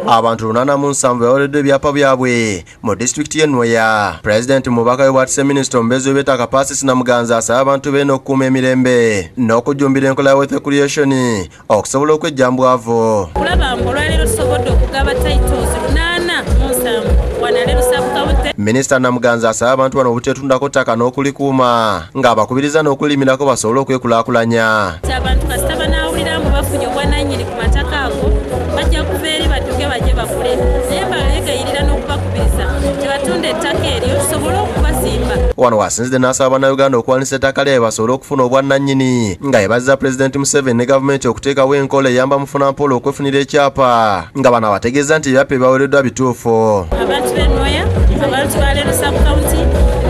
Abantu 87 bawereddwa ebyapa byabwe mu disitulikiti y'e Nwoya. Pulezidenti mu bubaka bwe bwatise minisita omubeezi w'ebyettaka Pasis Namuganza asaba abantu beeno okukuuma emirembe n'okujjumbira enkola ya wealth creation okusobola okwejja mbwavu. Kulaba ng'olwaleero tusobodde okugaba titles 87 wano Aleru Sub-County. Minisita Namuganza asaba abantu bano obuteetundako ttaka n'okulikuuma ng'abakubiriza n'okulimirako basobole okwekulaakulanya. Abantu kasita banaawulira mbu bafunye obwannannyini ku mataka ago, bajja kuva eri badduke bajje bagule, naye mbabeegayirira n'okubakubiriza tebatunda ettaka eryo tusobole okubazimba. Wano wasinzidde n'asaba bannayuganda okuwanisa ettaka lyabwe basobole okufuna obwannannyini nga yebazza Pulezidenti Museveni ne gavumenti okuteekawo enkola eyamba mufunampola okwefunira ekyapa nga bano abategeeza nti ebyapa ebibaweereddwa bituufu. Abantu b'e Nwoya, abantu ba Aleru Sub-County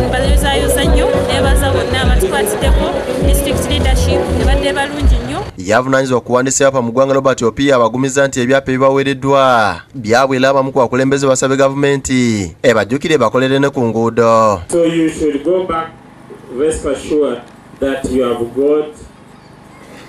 mbayozaayoza nnyo, neebaza bonna abatukwatiddeko, district leadership ebadde balungi nnyo. Yavunaanyizibwa okuwandiisa ebyapa mu ggwanga Robert Opia abagumiza nti ebyapa ebibaweereddwa byabwe era abamu ku bakulembeze basabe gavumenti ebajjukire bakolere ne ku nguudo. So you should go back, rest assured that you have got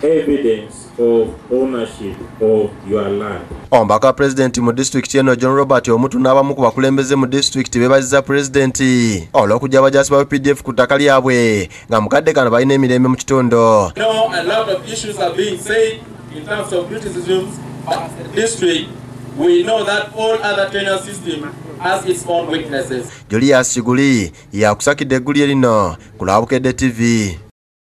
evidence of ownership of your land. Omubaka wa pulezidenti mu disitulikiti eno John Robert Omutu n'abamu ku bakulembeze mu disitulikiti beebazizza pulezidenti olw'okujja abajaasi ba UPDF ku ttaka lyabwe nga mukadde kano balina emirembe mu kitundu. A lot of issues are being said in terms of criticisms, but as a district, we know that all other tenure system has its own weaknesses. Julius Kiguli yakusakidde eggulire lino ku lwa Bukedde TV.